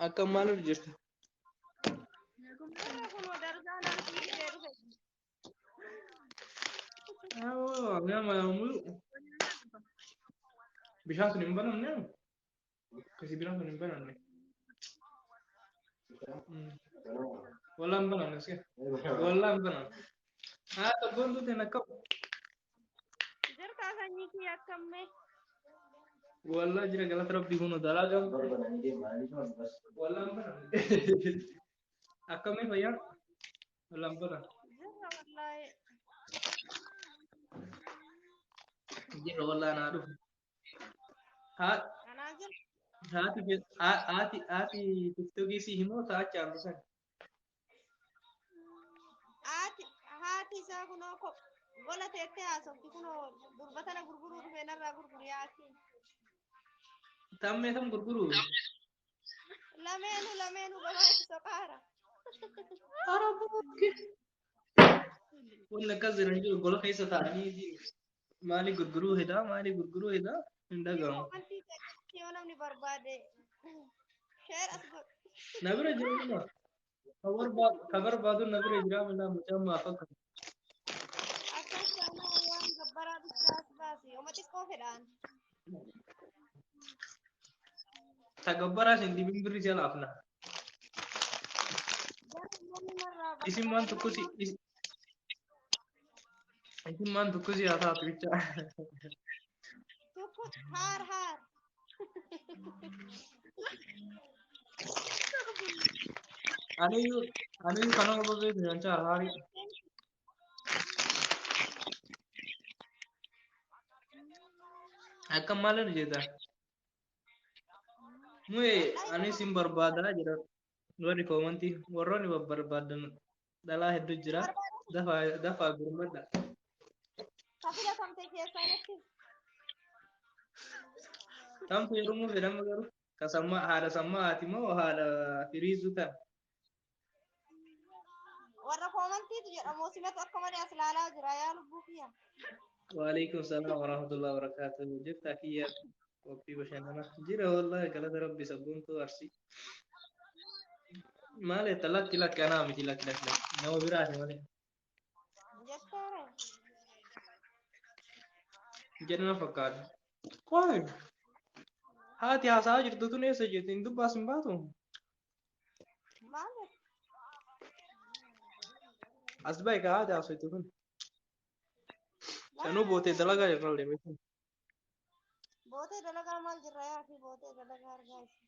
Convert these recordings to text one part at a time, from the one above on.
Akka maal jirta? Jirra kunoo darzaan arsii fidee dhufe. Nama mulu. Bishaan sun hin banamne? Kasi biraan sun hin banamne. Walaa hin banamne iska. Walaa hin banamne. Haa tabboon tuuteen akka Jirtaa sanyii kiyya akkammee. Walaa jira galata rabbii kun dalaa gamu. Walaa hin banamne. Akkamii fayyaa? Walaa hin banamne. Jirra wallaahi. Jira walaa naa dhufu. Haa Anaa jira. haati haati haati tiktokii si himoo ta'a caaltu san. Haati haati isaa kunoo gola teettee haasofti kunoo durba tana gurguruu dhufe narraa gurguri haati. Tammee tam gurguruu? Lameenu lameenu gabaa itti soqaara. Ara bokke. Wanni akkas jiran jiru gola keessa taa'anii maali gurguruu hedaa maali gurguruu hedaa hin dhaga'amu. Koomantii keessatti yoo namni barbaade sheer as godhu. Na bira jiru nama. Ka barbaadu na bira jira malaa mucaan maaf akka. Akkas taanaan waan gabbaraa bichaa as baasi. Oma xiqqoo fedhaan. Ta gabbaraa isin dibin birri jala afna. Garuu namni narraa Isin maan tokkosi isin maan tokkosi haa taatu bicha. Tokko haar haar. Aniyyuu aniyyuu kanama beeku nyaachaa haari. Akka maal jedha? Nuyi anis hin barbaadaa jira. Warri koomantii warroonni barbaadan dhalaa hedduu jira. Dafaa dafaa gurmadha. Ka filatamte keessaa natti. Tamtu yeroo fedhama garuu ka sammaa haadha sammaa haati moo haadha firiizuu ta'a? Warra koomantiitu jedhamu simatu akka malee as ilaalaa jira yaa lubbuu kiyya. Waalaikum salaam warahmatullahi wabarakatuh. Jirta kiyya qophii bashannanaa jira wallahi galata rabbi sabboontuu arsii. Maal jetta lakki lakki anaa miti lakki lakki lakki nama biraati malee. Jetteere. Jedhama fakkaata. Qoy haati haasa'aa jirtu tun eessa jirti? Hin dubbaas hin baatu? Maal jette? As bahi ka haati haasoftu tun. Sanuu bootee dalagaa jirra deemte. Bootee dalagaa maal jirra yaa fi bootee dalagaa argaa ishee.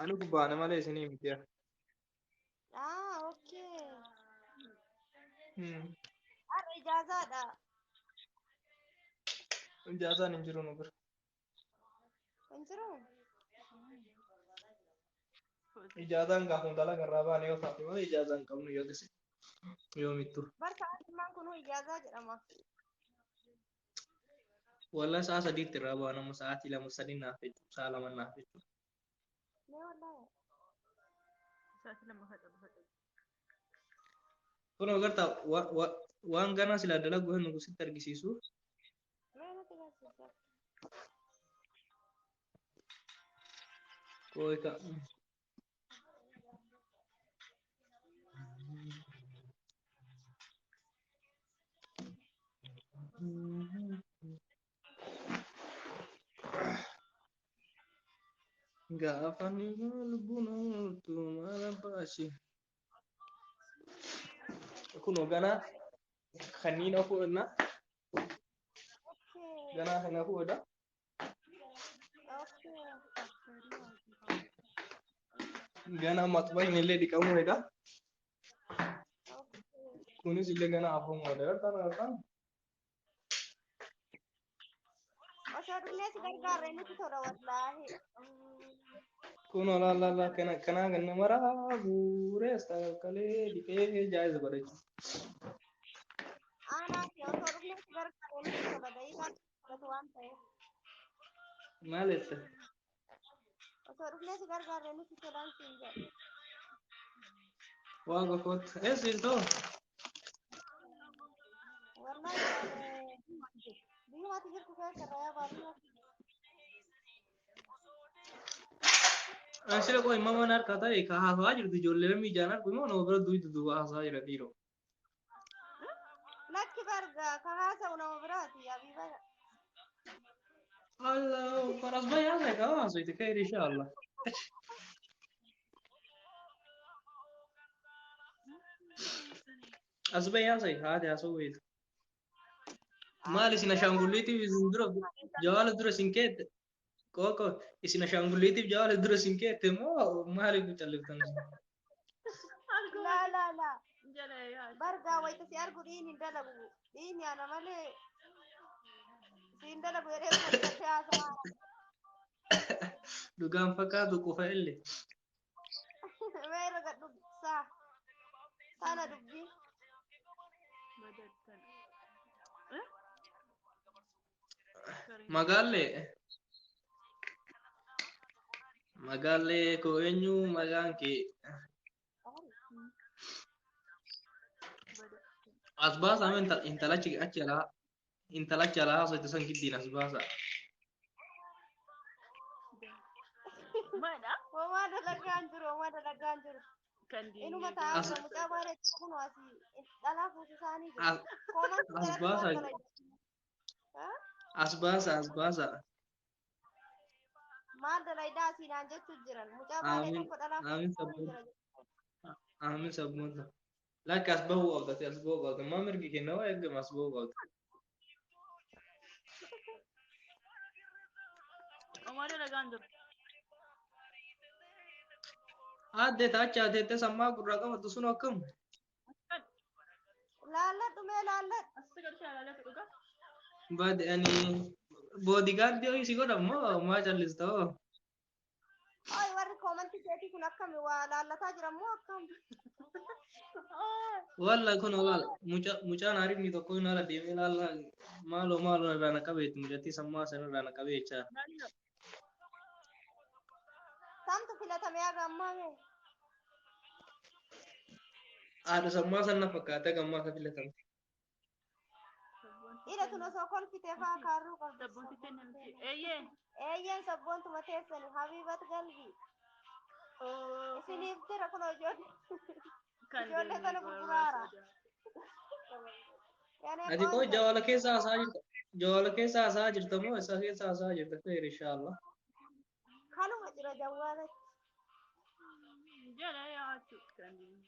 Ani gubbaana malee isinii miti yaa. Ah, okay. Har'a ijaazaadha. Ijaazaan hin jiru nu bira. Hin jiru? Ijaazaan gaafuma dalagaa irraa baane yoo taate malee ijaazaan qabnu yoo gise yoomittu. Bar sa'aatiin kunuu ijaazaa jedhama. Wallah sa'a sadiitti irraa baana amma sa'aatii lama sadii naaf jechuudha. Sa'a lama naaf jechuudha. Mee wallahi. Sa'aatii lama faca. Kun agartaa waan ganaa silaa dalagu hin sitti argisiisu. Mee natti agarsiisa. Qoy ka. Gaafa ni lubbuun ooltu maal abbaashi. Kunoo ganaa kanneen fuudhna. Okay. Ganaa kana fuudha. Okay. Ganaa maxxanni illee dhiqamuu eega. Okay. Kunis illee ganaa afamuu eega. Gartaan gartaan. Osoo dhufnee si gargaarre nutti tola wallaahi. Kunoo laal laal laal kana kanaa kan maraa guuree asxaaqalee dhiqee jaayiza godha jechuudha. Aanaa fi osoo dhufnee si gargaarre nutti tola da'iimaa fudhatu waan ta'eef. Maal jette? Osoo dhufnee si gargaarre nutti tolaan siin jedhe. Waaqa kootu. Eessa jirtu? Wallaahi biyyumatti jirtu keessa irra yaa baadiyyaa. Asirra qoy mana harkaa ta'e ka haasawaa jirtu ijoollee lammii ijaan argu immoo nama bira duwwitu duuba haasawaa jira dhiiroo. Lakki barga ka haasa'u nama biraati Habiba. Allah, faras baay'ee haasa'e ka haasa'e khair inshallah. As baay'ee haasa'e haati haasa'u beektu. Maal isin ashaangulliitiif isin dura jawaala dura isin keette? Qoqo isin ashaangulliitiif jawaala dura isin keette moo maaliif calliftan isin? Laa laa laa. Jala yaa. Bargaa wayita si argu dhiin hin dalagu. Dhiin yaana malee si hin dalagu jedhee kolfatee haasa'aa. Dhugaan fakkaatu qofa illee. Meera gadhu saa. Sana dubbii. Badattan. Magaallee magaallee koo eenyu maqaan kee? As baasaa mee intala achi achi alaa intala achi alaa haasofte san giddiin as baasaa. Maadha? Homaa dalagaan jiru, homaa dalagaan jiru. Kan Inuma diinee. taa'aa As jira mucaa bareedu kun asii dhalaa fuusisaanii jiru. as Koomantii as jalatti maal baasaa dalagu? as baasaa as baasaa. Maal dalaydaa asii naan jechuu jiran. Mucaa baalee Aamin tokko dhalaa aamin fuusisaanii sabboon jira. aamin sabboonta. Lakki as bahuu qabda ati as bahuu qabda. Maa mirgi kenna waa eegama as bahuu qabda. Homaa dalagaan jiru. Aadde taacha ateette sammaa gurraa qabatu sun akkam? Laalladhu mee laalladhu. As galchee alaalatu dhugaa. Bade ani boodigaardii ho'i si godha moo maa callista hoo? Oy warri koomantii keetii kun akkami waa laallataa jiran moo akkam? Walla kun laala mucaan harifni tokko hin haala deemee laala maaloo maaloo irraa na qabeetti mucattii sammaa sana irraa na qabee jechaa. Tamtu filatame haga ammaa mee? Haadha sammaa sana fakkaatee gammaa akka filatamte. Dhiira tun osoo kolfitee faa kaarruu qabdi. Sabboontitti namichi. Eeyyee. Eeyyeen sabboontuma teessani Habiibat galbii. Isiniif jira kun ijoollee. Kan Ijoollee kana gurguraara. Yanee Ati koo qoonjoo. jawaala keessa haasaa jirta. Jawaala keessa haasaa jirta moo isa keessa haasaa jirta khair inshallah. Kanuma jira jawwaalatti. Jala yaa'achu. Kan diinee.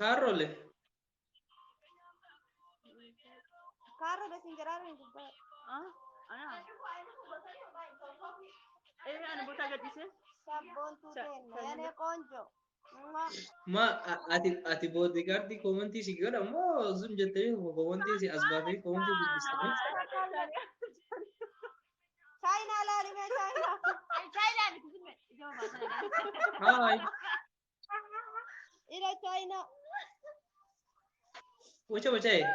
Kaarrole Kaarra besin jiraara hin gubbaa. Ah, ana. Ee, ani boota gadhiisee. Sabboontuu teenna. Yanee qoonjoo. Mwah. ma ati ati boodigaardii koomantii si godha moo zum jettee koomantii si as baatee koomantii dubbistee? Chaayinaa laali mee chaayinaa. Chaayinaa miti zimme. Ija babaatana. Haay. Ila chaayinaa. Wacha wacha. Eh?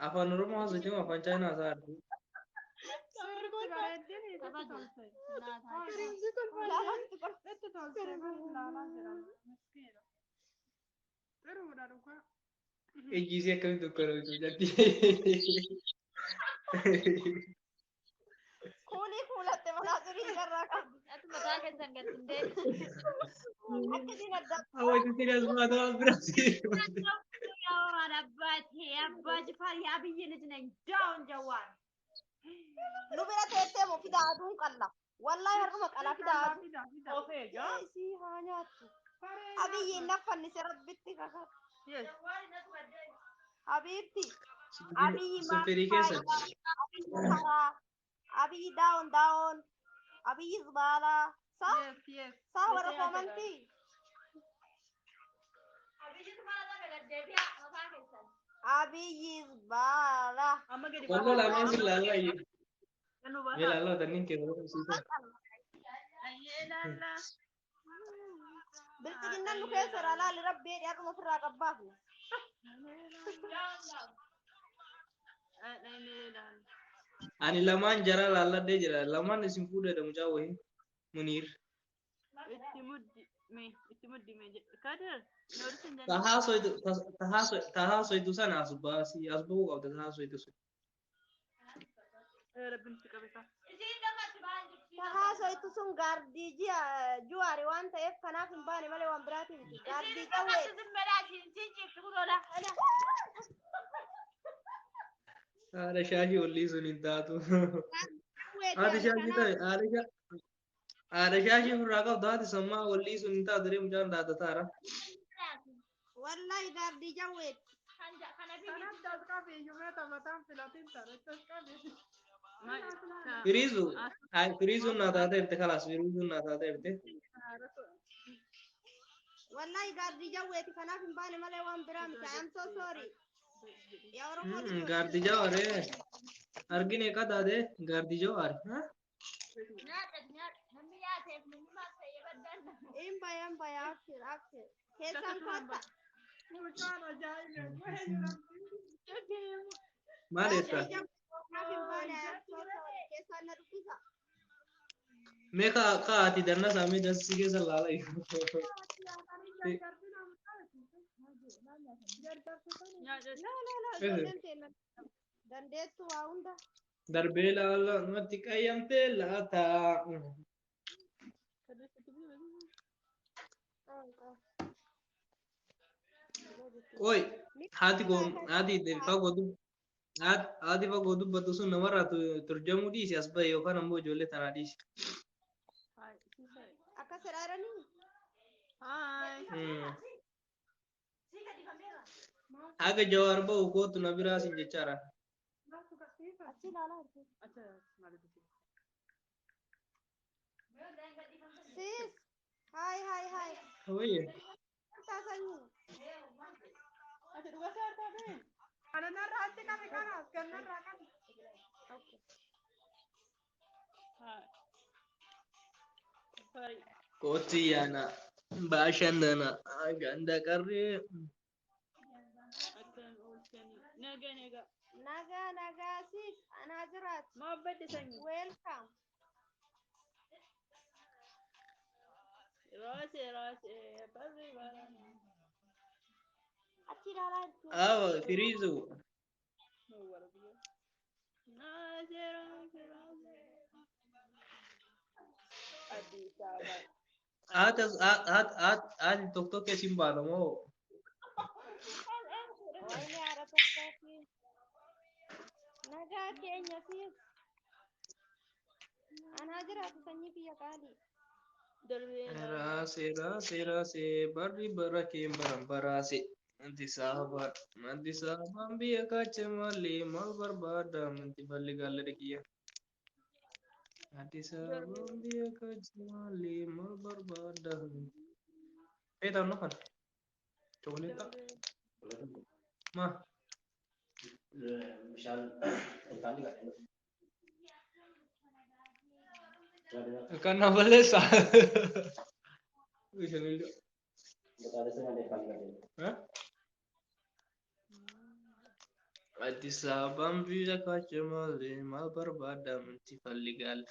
Afaan Oromoo haasa'u moo afaan Chaayinaa haasa'aa jirtu? Laalatti kolfa. Ijji isii akkamitti dukkanootu jatti. Kuulii kuulatte manaa xurii irraa qabdi. Ati mataa keessan gad hin deebiin. Akka isiin adda Hawwaati sirias baatoo as bira si. Jawar አባቴ አባ ጅፋር የአብይ ልጅ ነኝ። ዳውን ጀዋር nu bira teessee moo fida aduun qalla. Wallaahi har'uma qala fida aduu. Ofee jaa. Isii haa nyaattu. Abiyyi hin naffannise rabbitti kakatu. Yes. Habiibti. Abiyyi Sufirii keessa. Abiyyi karaa. Abiyyi daawon daawon. Abiyyi zubaalaa. Saa Yes, yes. saa warra koomantii. Abiyyi zubaalaa. Amma gadi Walla lameen si laallaa iyyuu. Kan nu Mee baasaa. laallaa tanniin keessa siita. Ayyee laallaa. Bilxiginnaan nu keessa irraa laali rabbi jedhi har'uma ofirraa qabbaafne. Ayyee laallaa. Ani lamaan jara laalladhee jira. Lamaan isin fuudhedha mucaa wayii. Muniir. Itti muddi mee itti muddi mee jedhe. Kadir noorisi hin dandeenye. Tahaa soytu sana as baasii as bahuu qabda tahaa soytu sun. Rabbiin si qabe kaa. Isiin dhokatti ba'aa jirti. Haasoitu sun gaardii ji'a juwaari waan ta'eef kanaaf hin baane malee waan biraatii miti. Gaardii Isiin qawwee. dhokatti zimmeedhaa isiin ciifti kunoodha. Haadha shaashii olii sun hin taatu. Haati shaashii ta'e haadha shaashii ofirraa qabdu haati sammaa olii sun hin taatu ree mucaan daatataara. Wallahi gaardii jawweeti. Kana biyyi. Kanaaf dasqaaf iyyuu taphataan filatiin tara dasqaaf. Firiizu firiizuun naa taatee jirte kalaas firiizuun naa taatee jirte. Wallahi gaardii jawweeti kanaaf hin baane malee waan biraa miti. I am so sorry. Yaa Oromoo lijooti. Gaardii jawaare argine qadaade gaardii jawaare. Nyaadha nyaadha. Namni nyaateef namni maal ta'ee baddaan. Hin baya hin baya abshir abshir. Keessaan kootta. Mucaan ajaa'iba. Maal jetta? Gaardii jawweeti kanaaf hin baane I am so sorry. Keessaan na dubbisa. Mee kaati danna saamee dassi keessa laala. Nyaadha. La la la ijoolleen teenya dandeettu waa hunda. Darbee laala namatti qayyamtee laata. Oi haati koo haati fagoo haati fagoo dubbatu sun namarraa turjamuu dhiisi as bahe yookaan ammoo ijoollee tanaa dhiisi. Haay. Akkas jedhaaranii. Haay. Sii gadi fameera. Haga jawaar bahu kootu na biraa sin jechaara. Achi ilaalaa jirti. Acha maal dubbisi? Sis. Hai hai hai. Wayye. Taasanii. Ati dhugatii harkaa ta'e? Kanarraa achi qabe kanaas gannarraa qabe. Haay. Haay. Kootti yaana bashannana ganda qarree. Akkam oolchanii. Nagaa nagaa. Nagaa nagaa sis anaa jiraatu. Maaf badde sanyii? Welcome. Raasee raasee barri bara. Achi ilaalaa jirti. Awa firiizu. Raasee raasee raasee. Addis Ababa. Haati haati tokko tokko isin baana moo? Wayni haadha tokkooti. Nagaa keenya sis. Anaa jiraatu sanyii biyya qaalii. Darbee Raasee raasee raasee barri bara keen baran baraase. Addis Ababaan Addis Ababaan biyya kaacha malee maal barbaada manti falli gaalle kiyya. Addis Ababaan biyya kaacha malee maal barbaada. Feetaan no kana. Chokoleetaa. Ma. Kan na balleessa. Ha? Addis Ababaan biyya kaacha malee maal barbaada manti falli gaalle.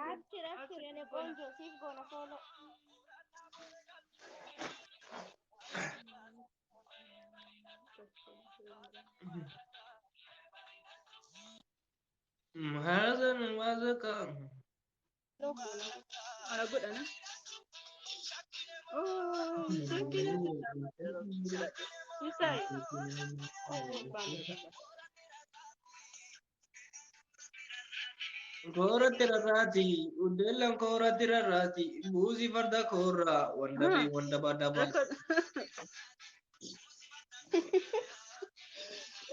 Abshir abshir ene ቆንጆ siif goona follow. Mahazan wazaka. Ala godhana. Oh, sakina. Misai. Kooratti rarraati, uddeellan kooratti rarraati, buusii farda koorraa, wanda fi wanda badaba,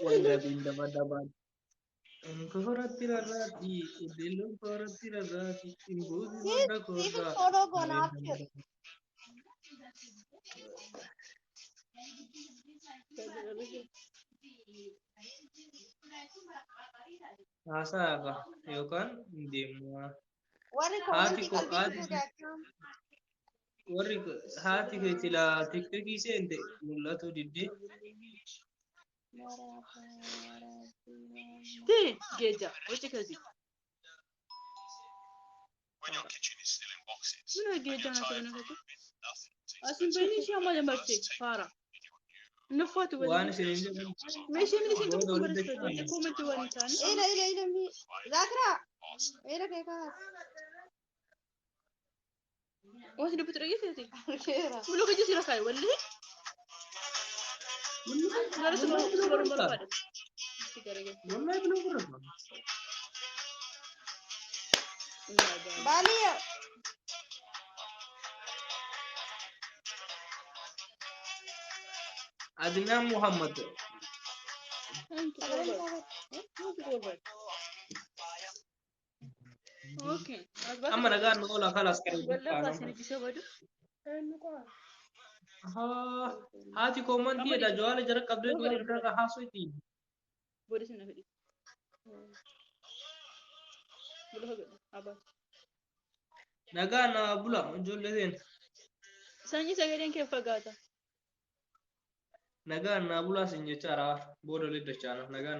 wanda fi daba daba. Kooratti rarraati, uddeellan kooratti rarraati, buusii Siif farda siif koorraa. follow goona abshir. Haasaa yookaan deemaa. Warri Haati koomentii koo qalbii haati fiduu daakkaa. warri haati kee silaa tiktookii seente mul'atu diddee. Ti geja. Wace kazi. Muna geja na sabana kake. Asin bayni shi amma da marce fara. Nufatu Waan wani. isin hin jedhan Me shi mini shi booda kuma walitti barista deebi'an. je comment wani tani. Ila ila ila mi. Zaakira. Miira kee kaas. Wanti dubbatu dhageessite? Argeera. Buloo kajji sira kaayi wallahi. Gara suma suma barbaada. Itti garagalee. Wallahi biloo gurra. Baaliyo. Adnaan Muhammad. Sagaleen isaa bad. Okay. Amma nagaan nu oola kalas kan. Wallahi isin badu. Eenyu qofa? Haati koomantiidha jawaala jara qabdee jawaala irra haasofti. Booda isin na fedhi. Buloo godha. Abbaa. Nagaa na bula ijoollee seen. Sanyii sagaleen kee fagaata. Nagaa na bulaa sin jechaara booda liddachaana nagaa na.